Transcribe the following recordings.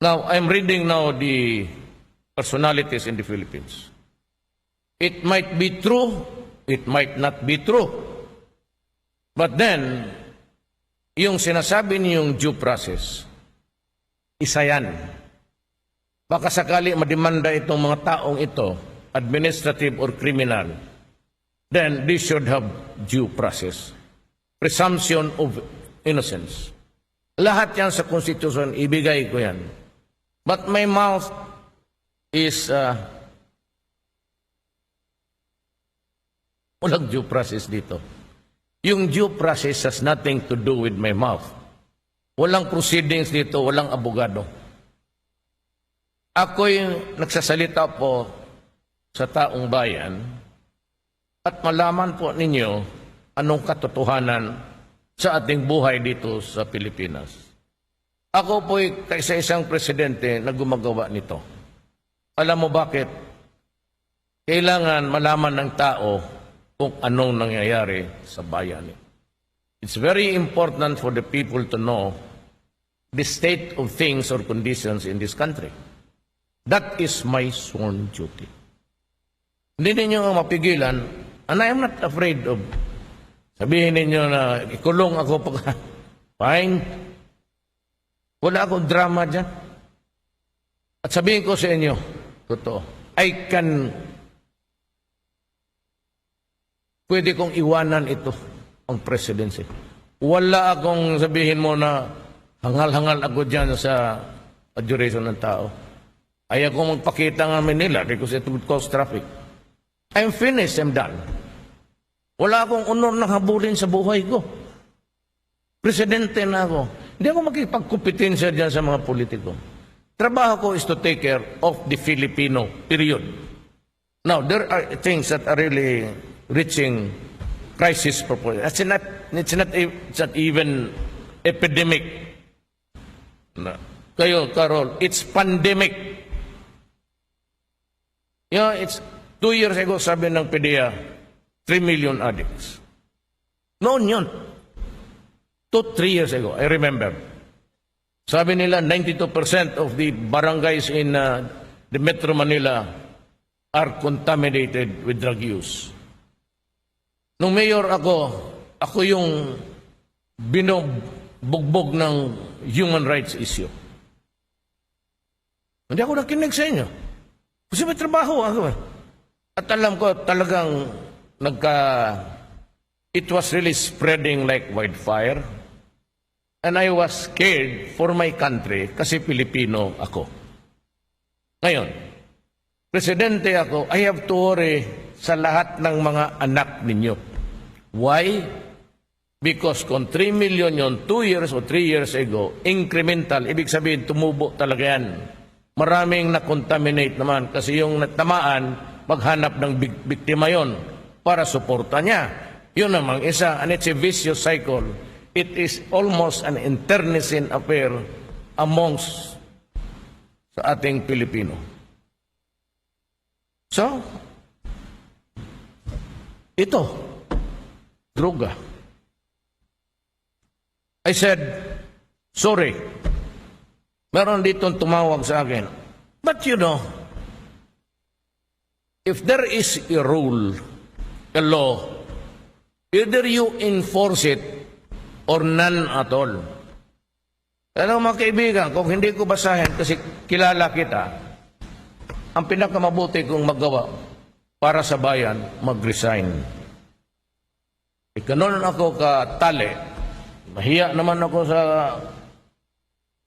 Now, I'm reading now the personalities in the Philippines. It might be true, it might not be true. But then, yung sinasabi niyong due process, isa yan. Baka sakali mademanda itong mga taong ito, administrative or criminal, then they should have due process. Presumption of innocence. Lahat yan sa Constitution, ibigay ko yan. But my mouth is walang due process dito. Yung due process has nothing to do with my mouth. Walang proceedings dito, walang abogado. Ako'y nagsasalita po sa taong bayan at malaman po ninyo anong katotohanan sa ating buhay dito sa Pilipinas. Ako po'y kaisa-isang presidente na gumagawa nito. Alam mo bakit? Kailangan malaman ng tao kung anong nangyayari sa bayan. It's very important for the people to know the state of things or conditions in this country. That is my sworn duty. Hindi ninyo ako mapigilan, and I am not afraid of sabihin ninyo na ikulong ako pag. Fine. Wala akong drama dyan. At sabihin ko sa inyo, totoo, I can, pwede kong iwanan ito, ang presidency. Wala akong sabihin mo na hangal-hangal ako dyan sa adoration ng tao. Ayaw kong magpakita nga Manila because it would cause traffic. I'm finished, I'm done. Wala akong honor na habulin sa buhay ko. Presidente na ako. Hindi ako makipagkompetensya dyan sa mga politiko. Trabaho ko is to take care of the Filipino, period. Now, there are things that are really reaching crisis proportion. It's not even epidemic. Na. Kayo, Carol, it's pandemic. It's 2 years ago, sabi ng PDEA, 3 million addicts. Noon yun. 2, 3 years ago, I remember. Sabi nila, 92% of the barangays in the Metro Manila are contaminated with drug use. Nung mayor ako, ako yung binubugbog ng human rights issue. Hindi ako nakinig sa inyo. Kasi may trabaho ako eh. At alam ko talagang it was really spreading like wildfire. And I was scared for my country kasi Pilipino ako. Ngayon, presidente ako, I have to worry sa lahat ng mga anak ninyo. Why? Because kung 3 million yon 2 years or 3 years ago, incremental, ibig sabihin tumubo talaga yan. Maraming na-contaminate naman kasi yung natamaan, maghanap ng biktima yon para suporta niya. Yun namang isa, and it's a vicious cycle. It is almost an internecine affair amongst sa ating Pilipino. So, ito, droga. I said, "Sorry." Meron dito tumawag sa akin. But if there is a rule, a law, either you enforce it or none at all. Pero mga kaibigan, kung hindi ko basahin kasi kilala kita, ang pinakamabuti kong magawa para sa bayan, mag-resign. E ganun ako katali. Mahiya naman ako sa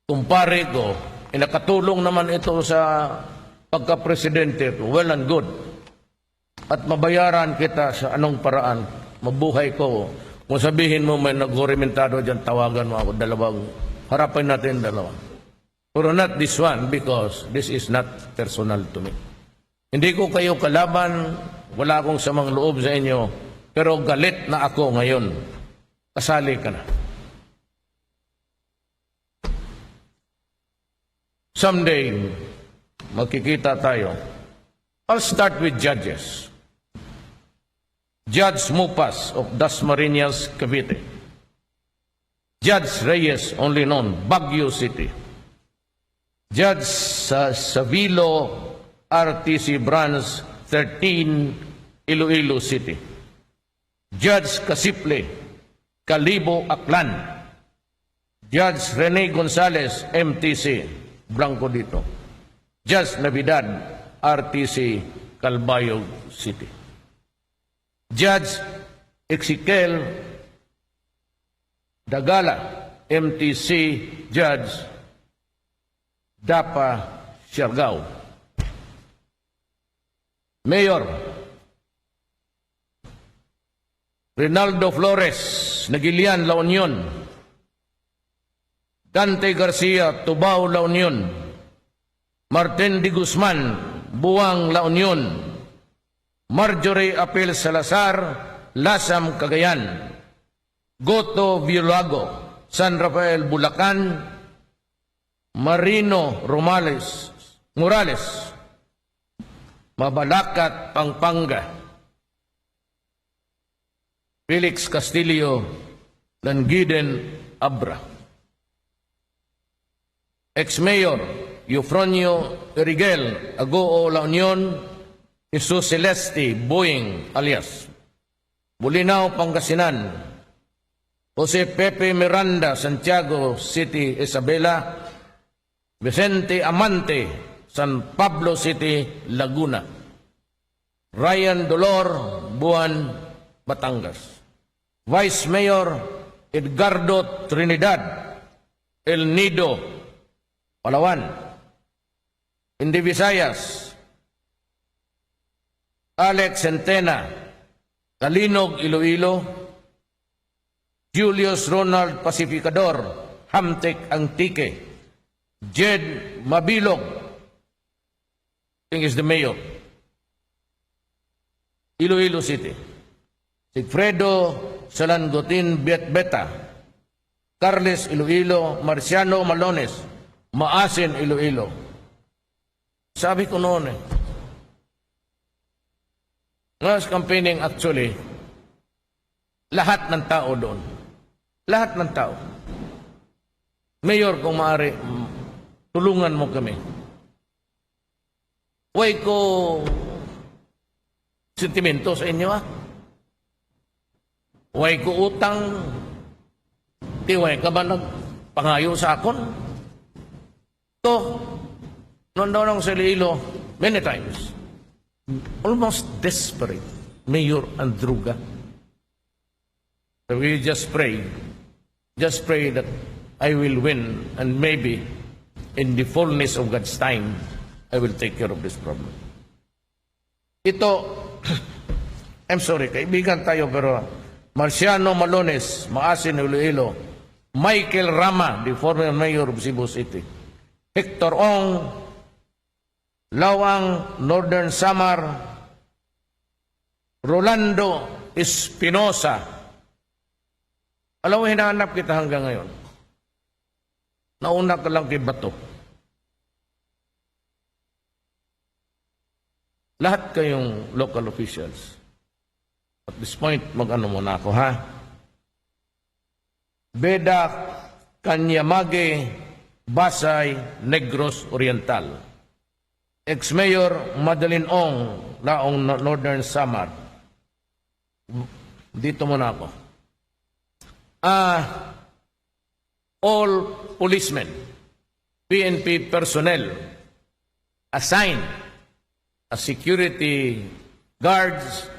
kumpare ko. E nakatulong naman ito sa pagka-presidente. Well and good. At mabayaran kita sa anong paraan. Mabuhay ko. Kung sabihin mo may naghuramentado dyan, tawagan mo ako. Dalawang, harapin natin dalawa. Pero not this one because this is not personal to me. Hindi ko kayo kalaban, wala akong samang loob sa inyo, pero galit na ako ngayon. Kasali ka na. Someday, magkikita tayo. I'll start with judges. Judge Mupas of Dasmariñas, Cavite. Judge Reyes, only known, Baguio City. Judge sa Savilo, RTC Branch 13, Iloilo City. Judge Casiple, Kalibo, Aklan. Judge Rene Gonzales, MTC, blanko dito. Judge Navidad, RTC, Calbayog City. Judge Ezekiel Dagala, MTC, Judge, Dapa, Siargao. Mayor Rinaldo Flores, Naguilian, La Union. Dante Garcia, Tubao, La Union. Martin de Guzman, Buang, La Union. Marjorie Apel Salazar, Lasam, Cagayan. Goto Violago, San Rafael, Bulacan. Marino Romales, Morales, Mabalacat, Pampanga. Felix Castillo, Langiden, Abra. Ex-Mayor Eufronio Eriguel, Agoo, La Union. Jesus Celeste Boeing, alias Bolinao, Pangasinan. Jose Pepe Miranda, Santiago City, Isabela. Vicente Amante, San Pablo City, Laguna. Ryan Dolor, Buan, Batangas. Vice Mayor Edgardo Trinidad, El Nido, Palawan. In the Visayas, Alex Centena, Calinog, Iloilo. Julius Ronald Pacificador, Hamtic, Antique. Jed Mabilog, I think is the mayor, Iloilo City. Sigfredo Salangutin Beta, Carles, Iloilo. Marciano Malones, Maasin, Iloilo. Sabi ko noon eh, when I was campaigning actually, lahat ng tao doon, lahat ng tao, "Mayor, kung maaari, tulungan mo kami." Way ko sentimento sa inyo ah. Way ko utang, tiway ka ba nagpangayo sa akon? To, noon daw ng sa Iloilo, many times, almost desperate, Mayor Andruga. So we just pray that I will win and maybe in the fullness of God's time, I will take care of this problem. Ito, I'm sorry, kaibigan tayo pero Marciano Malones, Maasin, Iloilo. Michael Rama, the former mayor of Cebu City. Hector Ong, Laoang, Northern Samar. Rolando Espinosa. Alam mo, hinahanap kita hanggang ngayon. Nauna ka lang kay Bato. Lahat kayong local officials. At this point, mag-ano muna ako, ha? Beda Kanyamage, Basay, Negros Oriental. Ex-Mayor Madeline Ong, Laong, Northern Samar. Dito muna ako. All policemen, PNP personnel assigned as security guards,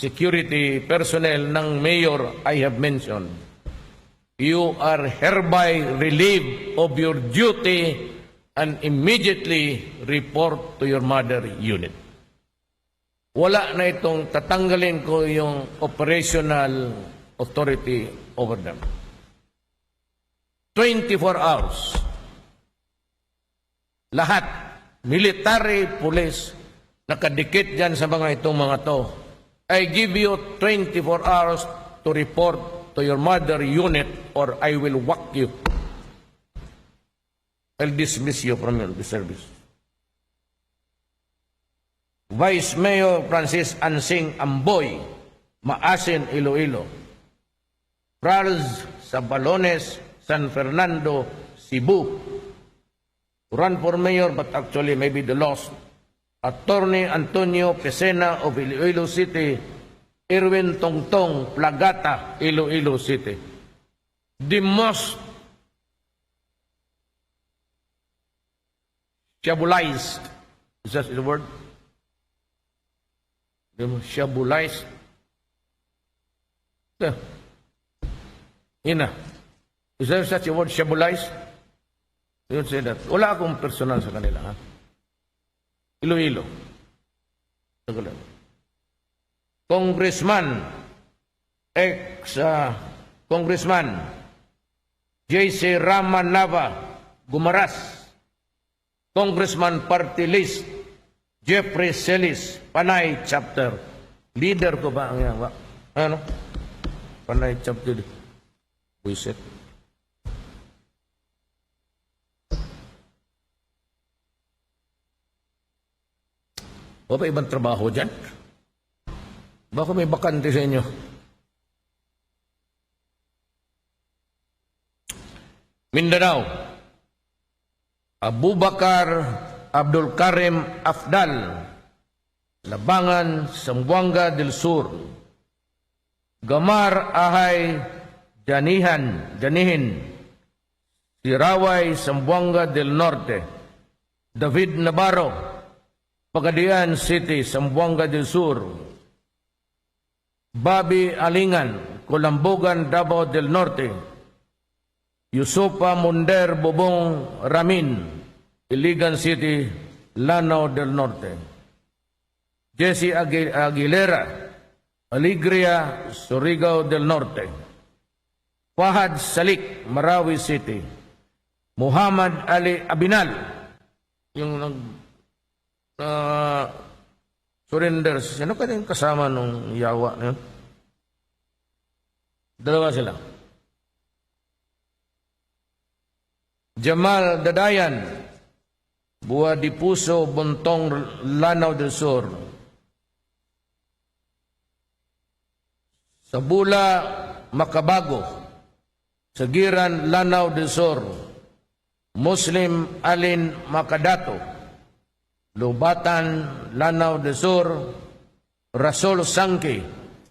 security personnel ng mayor I have mentioned, you are hereby relieved of your duty and immediately report to your mother unit. Wala na itong tatanggalin ko yung operational authority over them. 24 hours. Lahat, military, police, nakadikit dyan sa mga itong mga to. I give you 24 hours to report to your mother unit or I will whack you. I'll dismiss you from your service. Vice Mayor Francis Ansing Amboy, Maasin, Iloilo. Franz Sabalones, San Fernando, Cebu. Run for mayor but actually maybe the lost. Attorney Antonio Pesena of Iloilo City, Erwin Tongtong Plagata, Iloilo City. The most shabulized, is that the word? The most shabulized. Yeah. Ina. Is there such a word, shabulized? You don't say that. Wala akong personal sa kanila. Ha? Iloilo. Tagalog. Congressman, ex-Congressman, J.C. Rama Nava, Gumaras, Congressman Party List, Jeffrey Celis, Panay Chapter. Leader ko ba ang yawa? Ano? Panay Chapter. Buisit. O ba ibang trabaho dyan? Baka may bakante sa inyo. Mindanao. Abubakar Abdul Karim Afdal, Labangan, Zamboanga del Sur. Gamar Ahay Janihan, Janihin, Siraway, Zamboanga del Norte. David Navarro, Pagadian City, Zamboanga del Sur. Bobby Alingan, Kolambugan, Davao del Norte. Yusupa Munder Bobong Ramin, Iligan City, Lanao del Norte. Jesse Aguilera, Alegria, Surigao del Norte. Fahad Salik, Marawi City. Muhammad Ali Abinal, yung nag surrender. Sino ka yung kasama nung yawa na yun? Dalawa sila. Jamal Dadayan, Bua di Puso, Buntong, Lanao del Sur. Sabula, Makabago, Sagiran, Lanao del Sur. Muslim Alin Makadato, Lubatan, Lanao del Sur. Rasul Sangki,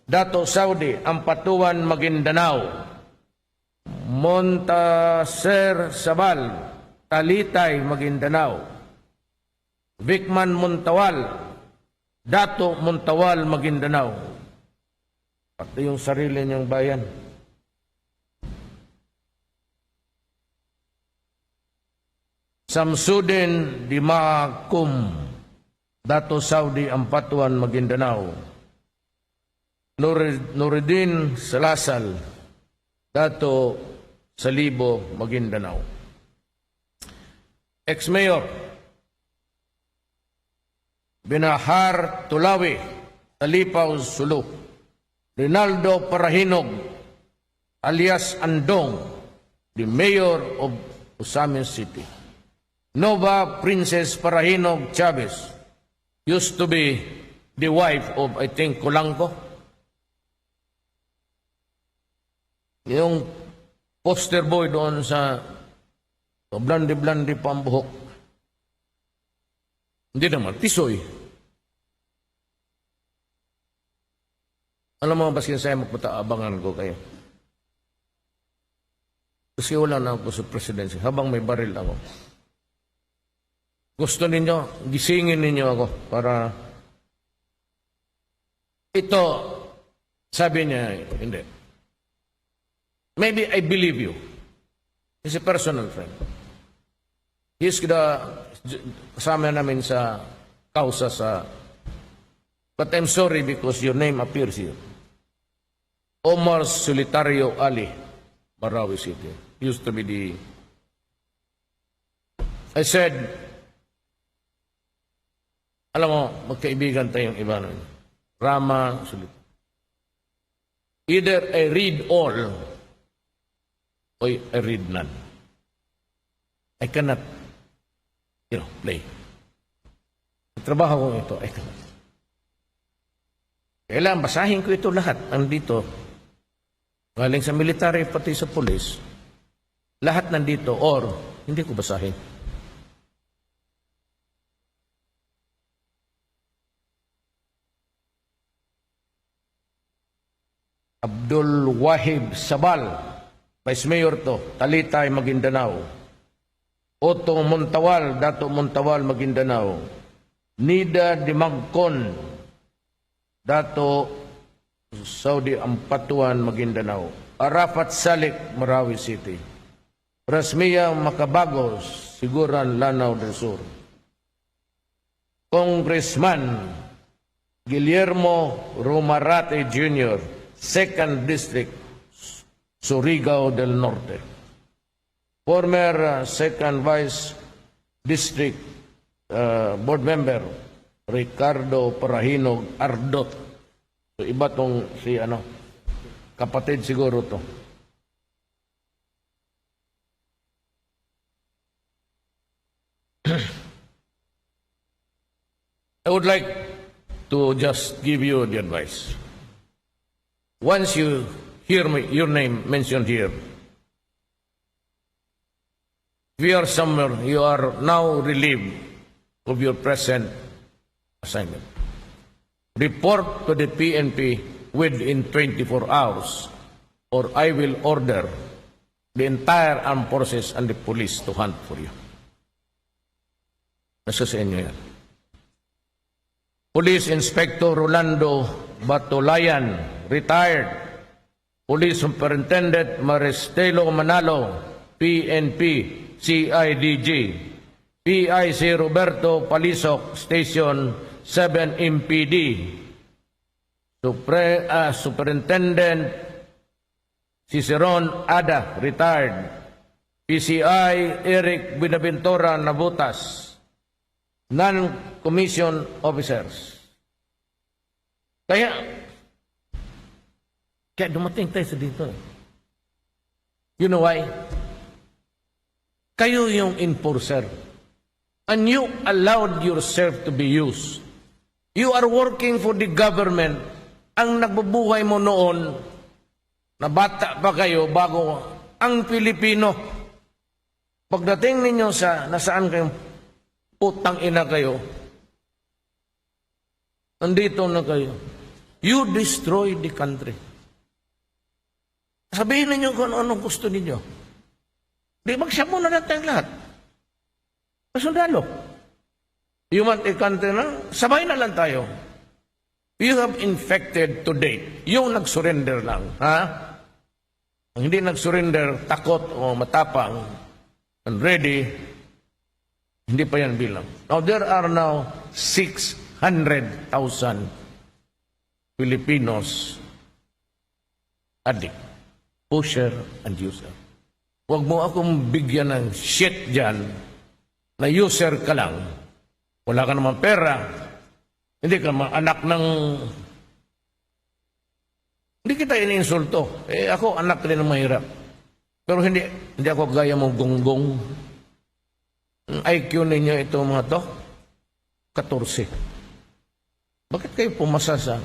Dato Saudi, Ampatuan, Maguindanao. Montaser Sabal, Talitay, Maguindanao. Vicman Montawal, Dato Montawal, Maguindanao. Pati yung sarili niyang bayan. Samsudin Dimakum, Dato Saudi, Ampatuan, Maguindanao. Nuruddin Salasal, Dato Salibo, Maguindanao. Ex-Mayor Binahar Tulawi, Talipaw, Sulu. Rinaldo Parahinog, alias Andong, the Mayor of Ozamiz City. Nova Princess Parahinog Chavez used to be the wife of, I think, Colanco. Yung poster boy doon sa blandi-blandi pa ang buhok. Hindi naman, tisoy. Alam mo, baski sa'yo magpataabangan ko kayo. Kasi wala na ako sa presidency habang may baril ako. Gusto ninyo, gisingin ninyo ako para ito, sabi niya, hindi. Maybe I believe you. He's a personal friend. He's the, kasama namin sa kausa sa, but I'm sorry because your name appears here. Omar Solitario Ali, Marawi City. Used to be the, I said, alam mo, magkaibigan tayong iba nun. Rama, Solitario. Either I read all, or I read none. I cannot play. Sa trabaho ko ito, I cannot. Kailangan basahin ko ito lahat. Nandito. Galing sa military, pati sa police. Lahat nandito, or hindi ko basahin. Abdul Wahib Sabal, Vice Mayor to, Talitay, Maguindanao. Otto Montawal, Dato Montawal, Maguindanao. Nida Dimagkon, Dato Saudi Ampatuan, Maguindanao. Arafat Salik, Marawi City. Rasmia Macabagos, Siguran, Lanao del Sur. Congressman Guillermo Romarate Jr., 2nd District, Surigao del Norte. Former Second Vice District Board Member Ricardo Parahinog Ardot. So iba tong si ano, kapatid siguro to. I would like to just give you the advice. Once you hear me, your name mentioned here, if you are somewhere, you are now relieved of your present assignment. Report to the PNP within 24 hours or I will order the entire armed forces and the police to hunt for you. Nasa sa inyo yan. Police Inspector Rolando Batulayan, retired. Police Superintendent Maristelo Manalo, PNP, CIDG. PIC Roberto Palisok, Station 7 MPD. Superintendent Ciceron Ada, retired. PCI Eric Buenaventura Nabutas, non-commissioned officers. Kaya dumating tayo sa dito. You know why? Kayo yung enforcer. And you allowed yourself to be used. You are working for the government. Ang nagbubuhay mo noon, na bata pa kayo bago ang Pilipino. Pagdating ninyo sa nasaan kayong putang ina kayo, nandito na kayo. You destroy the country. Sabihin ninyo kung ano-anong gusto ninyo. Di magsamo na lang tayong lahat. Sundalo. You want a country na? Sabay na lang tayo. You have infected to date. Yung nag-surrender lang. Ha? Ang hindi nag-surrender, takot o matapang, and ready, hindi pa yan bilang. Now, there are now 600,000 Filipinos addict, pusher and user. Huwag mo akong bigyan ng shit dyan na user ka lang. Wala ka naman pera. Hindi ka anak ng. Hindi kita iniinsulto. Eh ako, anak rin ng mahirap. Pero hindi ako gaya mo, gonggong. Ang IQ ninyo ito mga to, 14. Bakit kayo pumasa sa?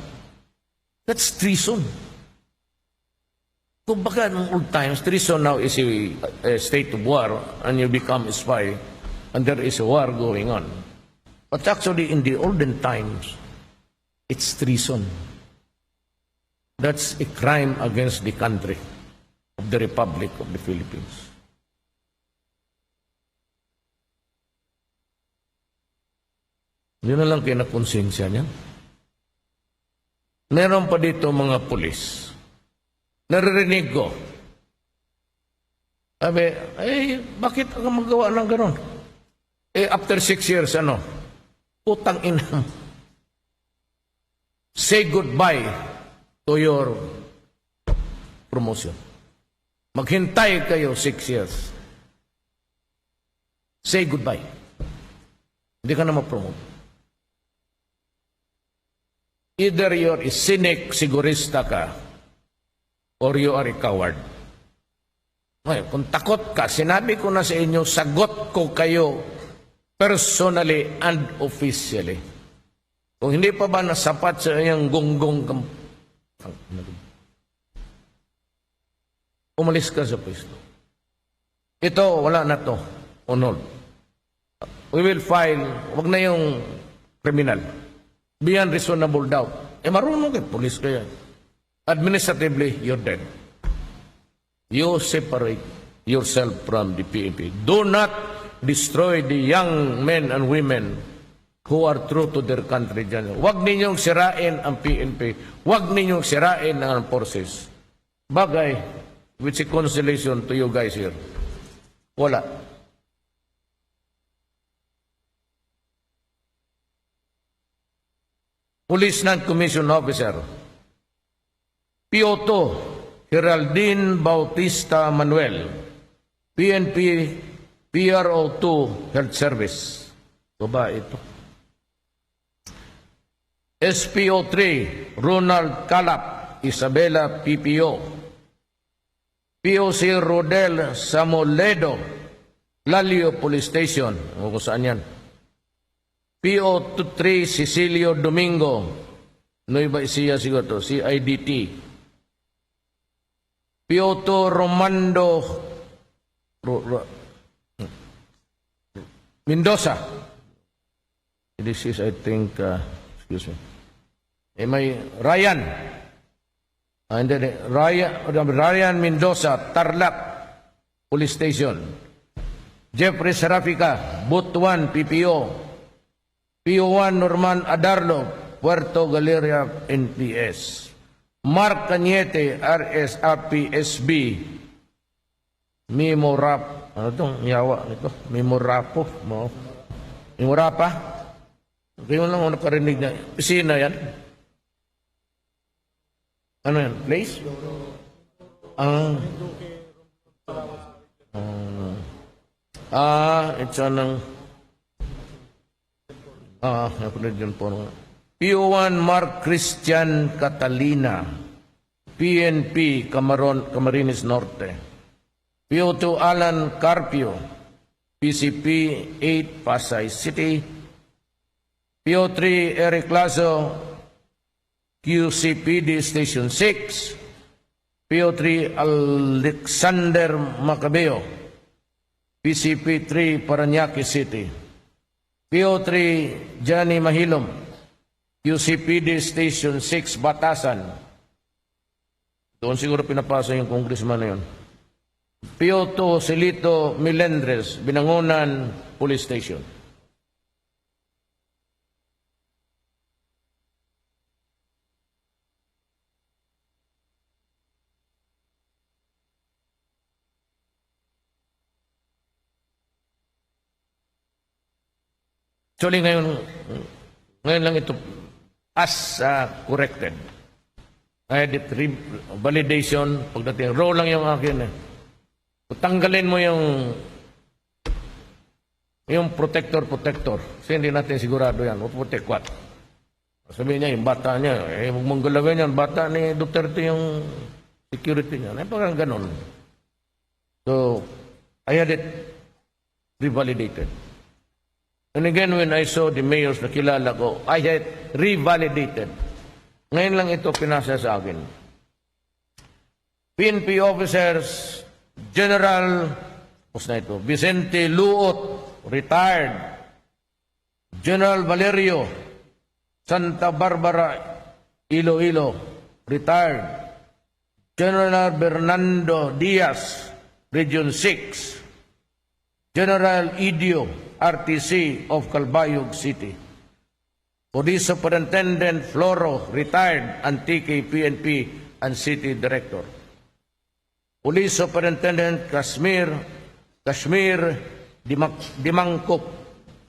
That's treason. Kung baka nung old times, treason now is a state of war and you become a spy and there is a war going on. But actually, in the olden times, it's treason. That's a crime against the country of the Republic of the Philippines. Hindi na lang kayo na konsensya niyan. Meron pa dito mga pulis. Naririnig ko. Sabi, "Eh, bakit ka magawa ng ganon? Eh, after 6 years, ano? Putang ina. Say goodbye to your promotion. Maghintay kayo 6 years. Say goodbye. Hindi ka na ma-promote. Either you're a cynic, sigurista ka, or you are a coward. Ngayon, kung takot ka, sinabi ko na sa inyo, sagot ko kayo personally and officially. Kung hindi pa ba nasapat sa inyong gonggong, umalis ka sa pwesto. Ito, wala na to. On hold. We will file, wag na yung criminal. Beyond reasonable doubt. Eh, marunong kayo, police kayo. Administratively, you're dead. You separate yourself from the PNP. Do not destroy the young men and women who are true to their country dyan. Huwag ninyong sirain ang PNP. Huwag ninyong sirain ang forces. Bagay, which is consolation to you guys here. Wala. Police Non-Commissioned Officer, PO2, Geraldine Bautista Manuel, PNP PRO2 Health Service. Babae ito. SPO3, Ronald Calap, Isabela PPO. POC Rodel Samoledo, Lalio Police Station. O kung saan yan. PO3 Cecilio Domingo, Nueva Ecija siguro to, CIDT. PO2 Romando Mendoza. This is, I think, excuse me. Eh, may Ryan. Ah, hindi, hindi. Ryan, Ryan Mendoza, Tarlac Police Station. Jeffrey Serafica, Butuan, PPO. PO1 Norman Adarlo, Puerto Galeria, NPS. Mark Cañete, RSRPSB, Mimorap, ano itong yawa nito? Mimorapo, mo. Mimorapa? Ngayon lang ako nakarinig na. Sina yan? Ano yan? Place? Ah. Ah, ah, it's anong. Ah, napanood yun po. PO1 Mark Christian Catalina, PNP Camaron, Camarines Norte. PO2 Alan Carpio, PCP 8 Pasay City. PO3 Eric Lazo, QCPD Station 6. PO3 Alexander Macabeo, PCP 3 Paranaque City. PO3 Johnny Mahilom, QCPD Station 6 Batasan. Doon siguro pinapasa yung congressman na yun. PO2 Celito Melendres, Binangonan Police Station. Actually, ngayon lang ito as corrected. I had it validation pagdating. Raw lang yung akin eh. Kung tanggalin mo yung protector, protector. Kasi hindi natin sigurado yan. O protect what? Sabihin niya, yung bata niya, eh, huwag mong galawin yan. Bata ni Duterte yung security niya. Eh, parang ganun. So, I had it revalidated. And again, when I saw the mayors na kilala ko, I had revalidated. Ngayon lang ito pinasa sa akin. PNP officers, General, tapos na ito, Vicente Luot, retired. General Valerio, Santa Barbara, Iloilo, retired. General Bernardo Diaz, Region 6. General Idio, RTC of Calbayog City. Police Superintendent Floro, retired, Antique PNP and City Director. Police Superintendent Kashmir Dimangkop,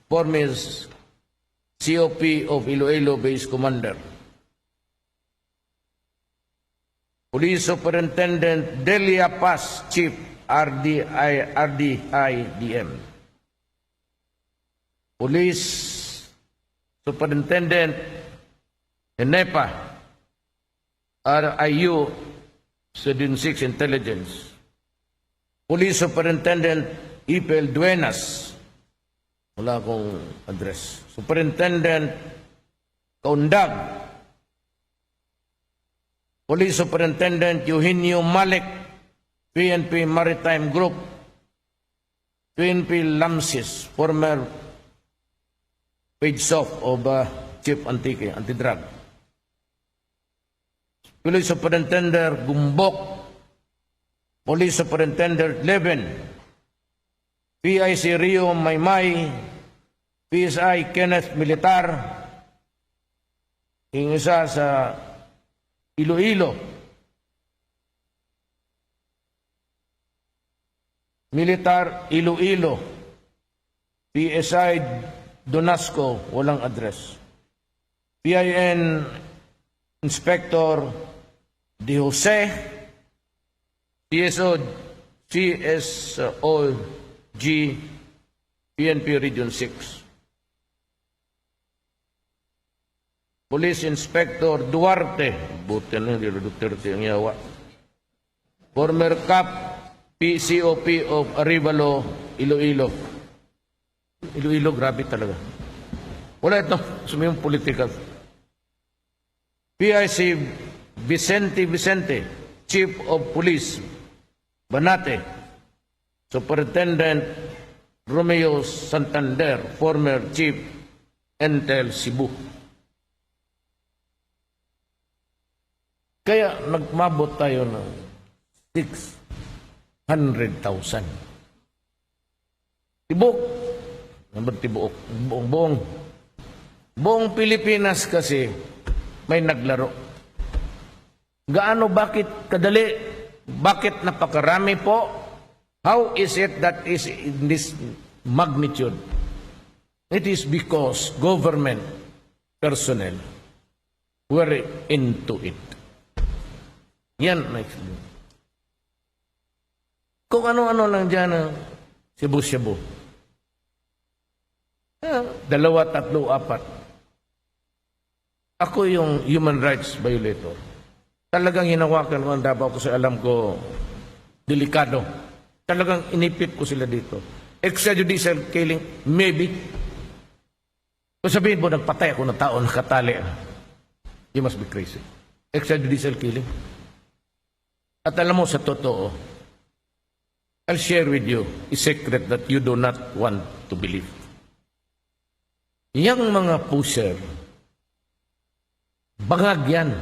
former COP of Iloilo Base Commander. Police Superintendent Delia Paz, Chief RDI, RDIDM. Police Superintendent Enepa, RIU, Sudin 6 Intelligence. Police Superintendent Ipel Duenas, wala akong address. Superintendent Kaundag, Police Superintendent Eugenio Malik, PNP Maritime Group, PNP Lamsis, former page off of Chief Antique, Anti-Drug. Police Superintendent Gumbok, Police Superintendent Levin, PIC Rio Maymay, PSI Kenneth Militar, yung isa sa Iloilo, Militar Iloilo, PSI Donasco, walang address. PIN Inspector De Jose, CSO, CSOG, PNP Region 6. Police Inspector Duarte, buti na hindi Duterte ang yawa. Former CAP, PCOP of Arevalo, Iloilo. Iloilo, grabe talaga. Wala ito, sumiyong political. PIC Vicente Vicente, Chief of Police, Banate, Superintendent Romeo Santander, former Chief Intel Cebu. Kaya nagmabot tayo ng 600,000. Tibok. Ano ba tibuok? Buong Pilipinas kasi may naglaro. Gaano, bakit kadali? Bakit napakarami po? How is it that is in this magnitude? It is because government personnel were into it. Yan ang explain. Kung ano-ano lang dyan, Cebu-Cebu. Dalawa, tatlo, apat. Ako yung human rights violator. Talagang hinawakan ko ang Davao kasi alam ko, delikado. Talagang inipit ko sila dito. Extrajudicial killing, maybe. Kung sabihin mo, nagpatay ako ng tao, nakatali. You must be crazy. Extrajudicial killing. At alam mo, sa totoo, I'll share with you a secret that you do not want to believe. Yang mga pusher, bangag yan.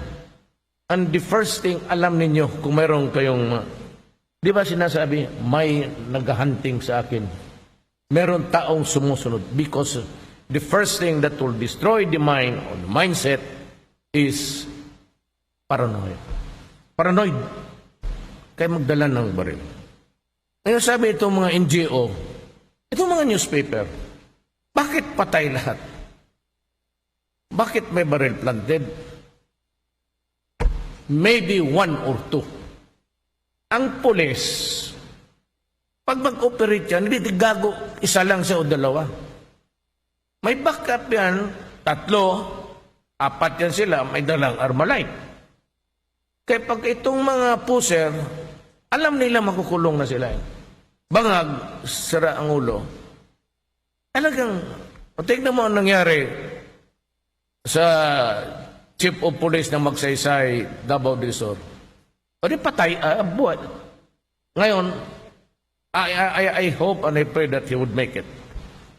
And the first thing, alam ninyo, kung meron kayong, di ba sinasabi, may naghahunting sa akin. Meron taong sumusunod because the first thing that will destroy the mind or the mindset is paranoid. Paranoid. Kaya magdala ng baril. Ngayon sabi itong mga NGO, itong mga newspaper, bakit patay lahat? Bakit may baril planted? Maybe one or two. Ang pulis, pag mag-operate yan, hindi gago, isa lang siya o dalawa. May backup yan, tatlo, apat yan sila, may dalang Armalite. Kaya pag itong mga pusher, alam nila makukulong na sila. Bangag, sira ang ulo. Talagang, o tignan mo ang nangyari sa Chief of Police ng Magsaysay, Davao del Sur. O di patay, buhat. Ngayon, I hope and I pray that he would make it.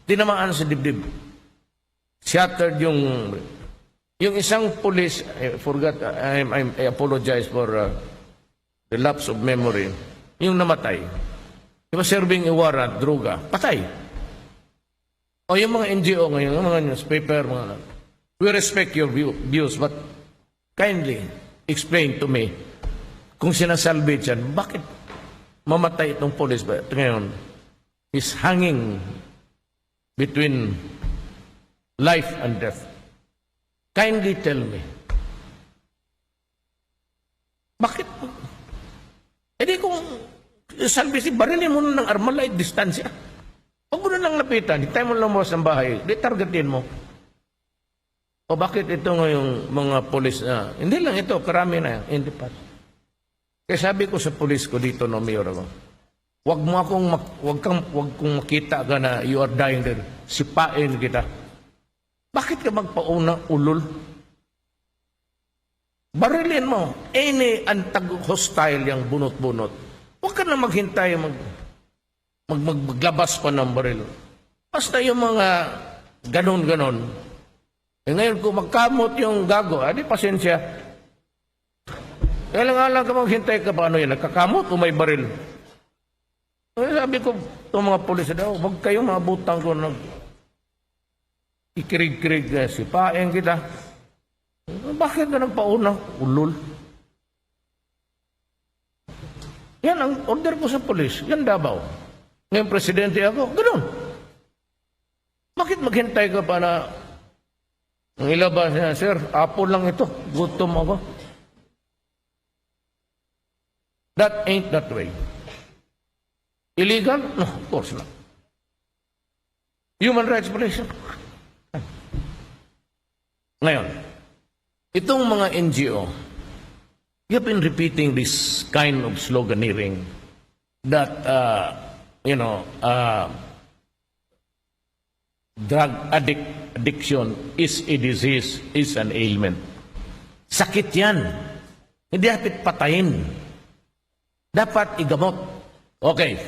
Tinamaan sa dibdib. Shattered yung isang police, I forgot, I apologize for the lapse of memory, yung namatay. He was serving a warrant, droga, patay. O yung mga NGO ngayon, yung mga newspaper, mga, we respect your views, but kindly explain to me, kung sinasalvage yan, bakit mamatay itong police ba? Ngayon, is hanging between life and death. Kindly tell me, bakit? Eh di kung salvage, barilin mo na ng Armalite, distansya. Huwag mo na lang lapitan, hintay mo lang lumabas ng bahay, di targetin mo. O bakit ito ngayong mga polis na, hindi lang ito, karami na in the past. Kaya sabi ko sa polis ko dito no, mayor ako, wag mo akong, wag kang, wag kong makita ka na you are dying there, sipain kita. Bakit ka magpauna ulol? Barilin mo. Any antag hostile yung bunot-bunot. Huwag ka na maghintay maglabas pa ng baril. Basta yung mga ganon-ganon. Eh ngayon, kung magkamot yung gago, adi pasensya. Kailangan lang ka maghintay ka pa, ano yan, nagkakamot o may baril? Eh, sabi ko, itong mga pulis daw, huwag kayong mga butang ko nag ikirig-kirig, eh, sipain kita. Bakit ka nagpauna? Ulol. Yan ang order ko sa pulis. Yan Davao. Ngayon presidente ako, ganun. Bakit maghintay ka pa na ang ilabas niya, "Sir, apple lang ito. Gutom ako." That ain't that way. Illegal? No, of course not. Human rights violation? Ngayon, itong mga NGO, you've been repeating this kind of sloganeering that drug addiction is a disease, is an ailment. Sakit yan. Hindi dapat patayin. Dapat igamot. Okay.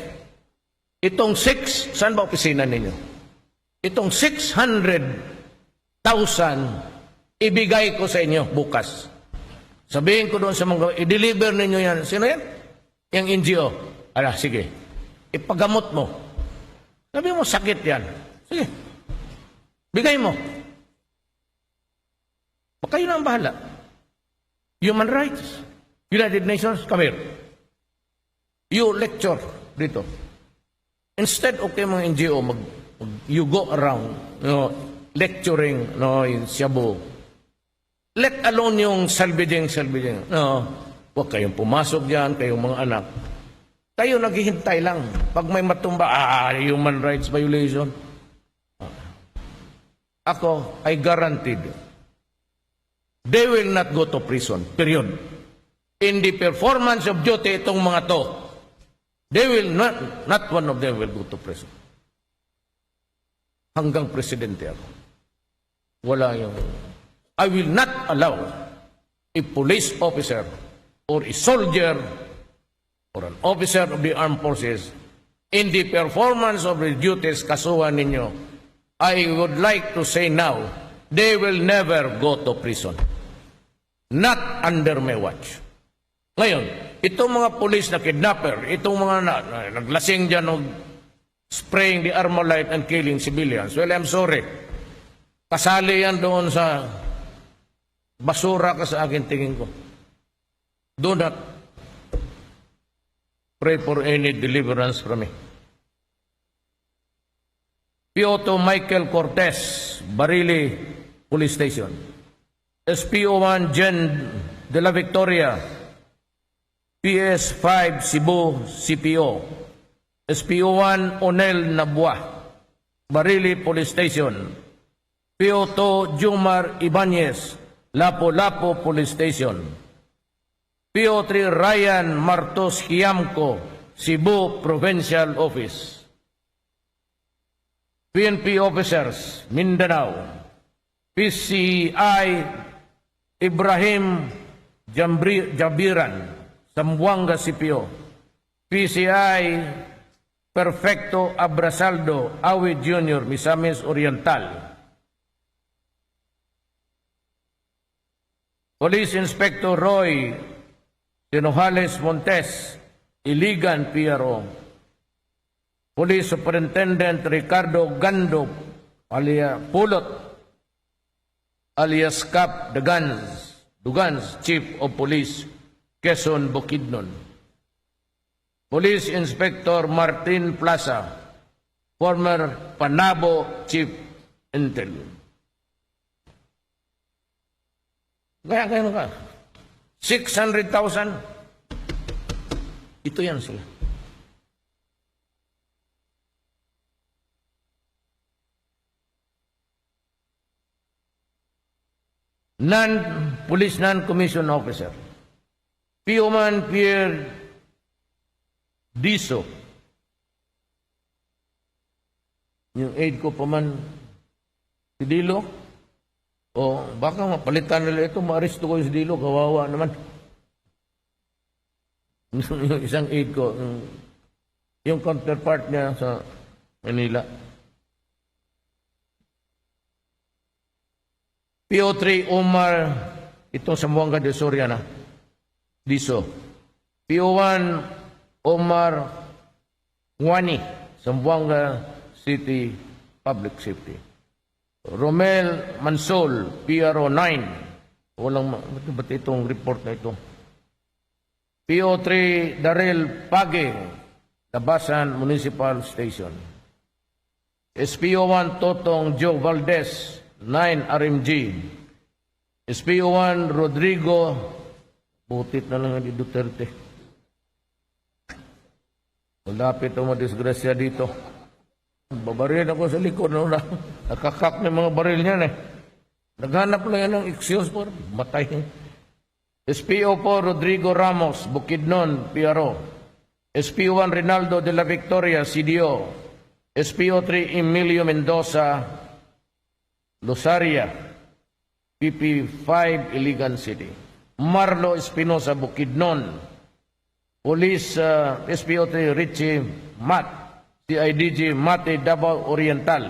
Itong six, saan ba opisina ninyo? Itong 600,000, ibigay ko sa inyo bukas. Sabihin ko doon sa mga, i-deliver ninyo yan. Sino yan? Yung NGO. Ala, sige. Ipagamot mo. Sabi mo, sakit yan. Sige. Bigay mo. Kayo na ang bahala. Human rights. United Nations, come here. You lecture dito. Instead of kayo mga NGO, you go around, lecturing, no, yung shabu. Let alone yung salvaging, salvaging. No, huwag kayong pumasok diyan, kayong mga anak. Kayo naghihintay lang. Pag may matumba, ah, human rights violation. Ako, I guaranteed, they will not go to prison. Period. In the performance of duty itong mga to, they will not, not one of them will go to prison. Hanggang presidente ako. Wala yung... I will not allow a police officer or a soldier or an officer of the armed forces in the performance of the duties, kasuhan ninyo. I would like to say now, they will never go to prison. Not under my watch. Ngayon, itong mga police na kidnapper, itong mga naglasing dyan og spraying the armalite and killing civilians, well, I'm sorry. Kasali yan doon sa basura ka sa akin tingin ko. Do not pray for any deliverance from me. PO2 Michael Cortez, Barili Police Station. SPO1 Jen de la Victoria, PS5 Cebu CPO. SPO1 Onel Nabua, Barili Police Station. PO2 Jumar Ibanez, Lapu-Lapu Police Station. PO3 Ryan Martos Hiamco, Cebu Provincial Office. PNP Officers, Mindanao. PCI Ibrahim Jambri, Jabiran, Zamboanga CPO. PCI Perfecto Abrasaldo, Awi Jr., Misamis Oriental. Police Inspector Roy Sinojales Montes, Iligan PRO. Police Superintendent Ricardo Gando, alia Pulot, alias Cap Dugans, Dugans, Chief of Police, Quezon Bukidnon. Police Inspector Martin Plaza, former Panabo Chief Intel. Kaya kaya ka. 600,000. Ito yan sila. Non-police, non-commissioned officer. PO-man Pierre Diso. Yung aide ko pa man, si Dilo. O baka mapalitan nila ito, maaresto ko yung si Dilo, kawawa naman. Yung isang aide ko, yung counterpart niya sa Manila. PO3 Omar, itong sa Zamboanga del Sur yan ah. Diso. PO1 Omar Juani, Zamboanga City Public Safety. Romel Mansol, PRO 9. Walang, ba't itong report na ito? PO3 Darel Page, Labasan Municipal Station. SPO1 Totong Joe Valdez, 9 RMG. SPO1 Rodrigo, butit na lang ni Duterte. Malapit ang madisgrasya dito. Babaril ako sa likod. No? Nakakak ng mga baril niyan eh. Naghanap lang yan ng excuse por matay. SPO4 Rodrigo Ramos, Bukidnon, PRO. SPO1 Rinaldo de la Victoria, CDO. SPO3 Emilio Mendoza, Losaria, PP5, Iligan City. Marlo Espinosa, Bukidnon. Police SPO3 Richie Matt, CIDG Mate, Davao Oriental.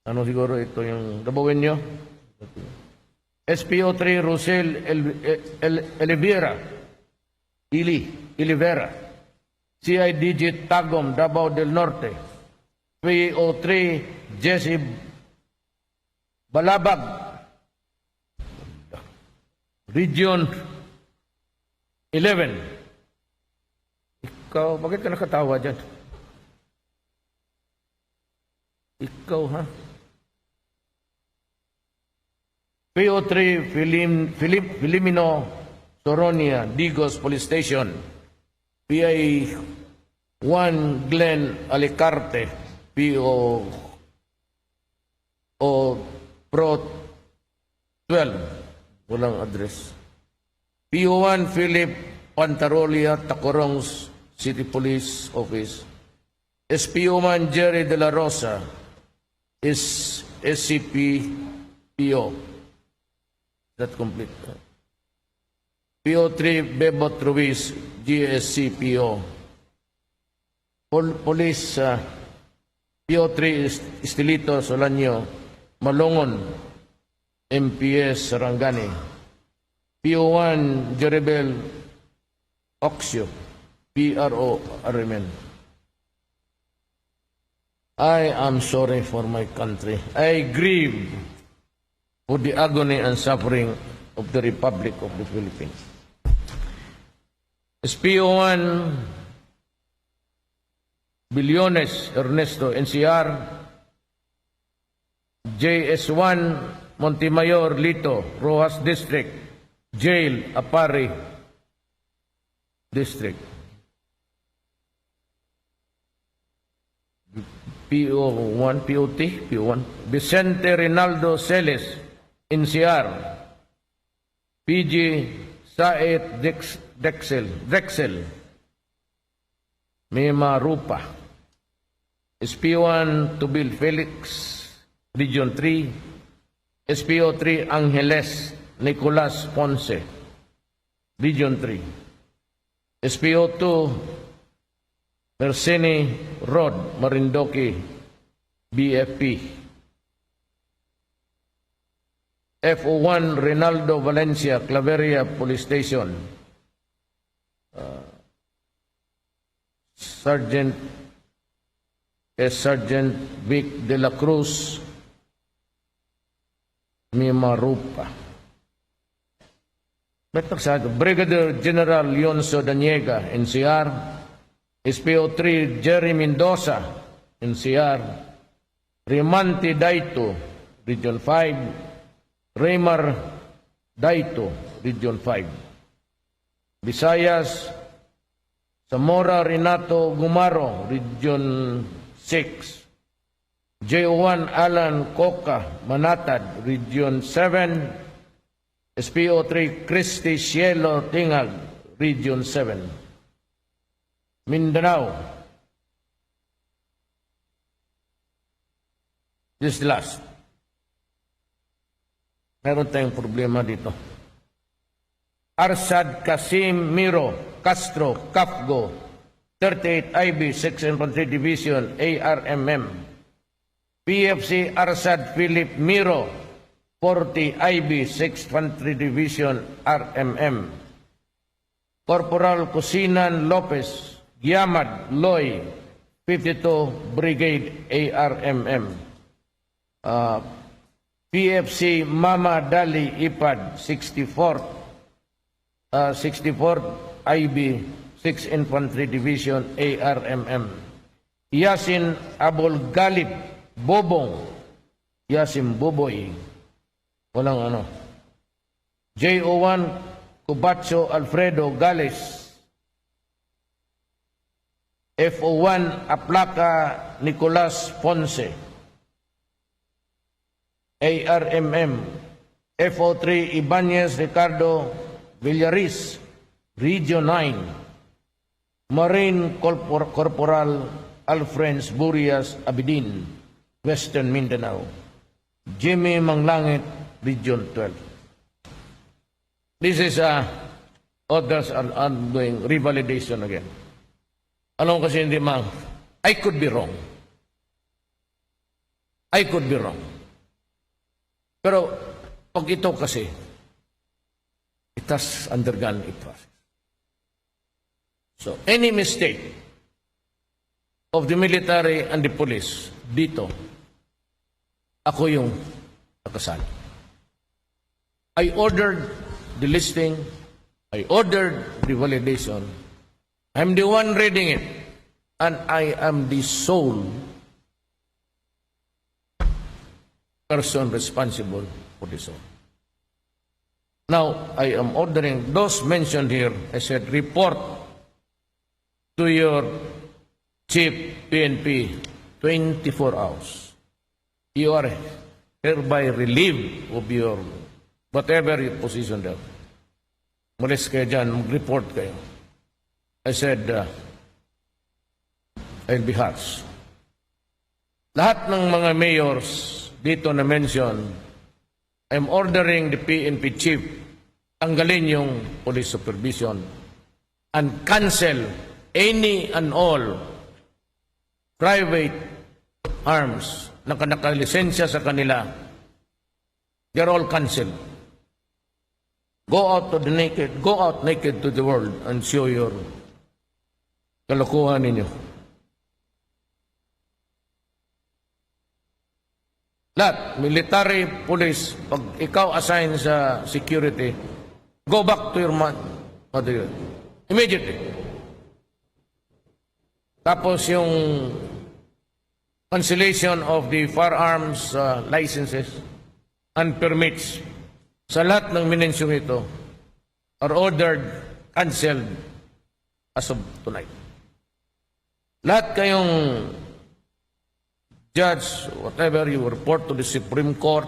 Ano siguro ito yung Davaoenyo? SPO3 Rosel El Elvira, Ili, Ilivera, CIDG Tagum, Davao del Norte. PO3 Jesse Balabag, Region 11. Ikaw, bakit ka nakatawa dyan? Ikaw, ha? PO3 Philip Filimino Soronia, Digos Police Station. PI 1 Glenn Alicarte, PO o Pro 12. Walang address. PO1 Philip Pantarolia, Tacurong City Police Office. SPO1 Jerry De La Rosa is SCP PO. That complete. PO3 Bebot Ruiz, GSC PO. Police PO3 Estelito Solanio, Malongon, MPS Sarangani. PO1 Jerebel Oxio, PRO RMN. I am sorry for my country. I grieve for the agony and suffering of the Republic of the Philippines. SPO1 Billones Ernesto, NCR. JS1 Montemayor Lito, Roxas District Jail, Aparri District. PO1, POT, PO1, Vicente Rinaldo Celes, NCR. PG Saet Dexel, Drexel, Mimaropa. SPO1 Tubil Felix, Region 3. SPO3 Angeles Nicolas Ponce, Region 3. SPO2 Mercene Rod Marindoki, BFP. FO1 Rinaldo Valencia, Claveria Police Station. Sergeant S. Sergeant Vic de la Cruz, Mimaropa. Ba't nagsabi? Brigadier General Leonzo Daniega, NCR. SPO3 Jerry Mendoza, NCR. Rimanti Daito, Region 5. Raymar Daito, Region 5. Visayas, Zamora Renato Gumaro, Region 6. JO1 Alan Coca Manatad, Region 7. SPO3 Christy Cielo Tingag, Region 7. Mindanao. This is the last. Meron tayong problema dito. Arsad Kasim Miro Castro Cafgo, 38 IB, 6 Infantry Division, ARMM. PFC Arsad Philip Miro, 40 IB, 6 Infantry Division, RMM. Corporal Cusinan Lopez, Giamad Loy, 52 Brigade ARMM. PFC Mama Dali Ipad, 64th IB, 6th Infantry Division ARMM. Yasin Abul Galib Bobong, Yasin Boboy, walang ano. JO1 Cubacho Alfredo Gales, FO1 Aplaca Nicolas Ponce, ARMM, FO3 Ibanez Ricardo Villaris, Region 9, Marine Corporal Alfrens Burias Abidin, Western Mindanao, Jimmy Manglangit, Region 12. This is others are ongoing revalidation again. Alam ko kasi hindi ma, I could be wrong. I could be wrong. Pero pag ito kasi, it has undergone a process. So, any mistake of the military and the police dito, ako yung nakasal. I ordered the listing, I ordered the validation. I'm the one reading it, and I am the sole person responsible for this all. Now, I am ordering those mentioned here, I said, report to your chief PNP 24 hours. You are hereby relieved of your whatever your position there. Umalis kayo dyan, mag-report kayo. I said, I'll be harsh. Lahat ng mga mayors dito na mention, I'm ordering the PNP chief, tanggalin yung police supervision and cancel any and all private arms na nakalisensya sa kanila. They're all cancelled. Go out naked to the world and show your kalokohan ninyo. Lahat, military, police, pag ikaw assign sa security, go back to your mother. Immediately. Tapos yung cancellation of the firearms licenses and permits sa lahat ng minensyong ito are ordered cancelled as of tonight. Lahat kayong judge, whatever, you report to the Supreme Court,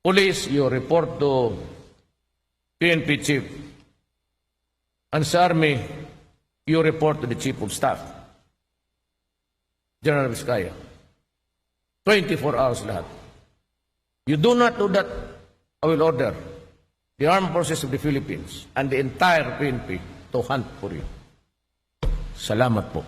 police, you report to PNP chief, and sa Army, you report to the Chief of Staff, General Vizcaya. 24 hours lahat. You do not do that, I will order the Armed Forces of the Philippines and the entire PNP to hunt for you. Salamat po.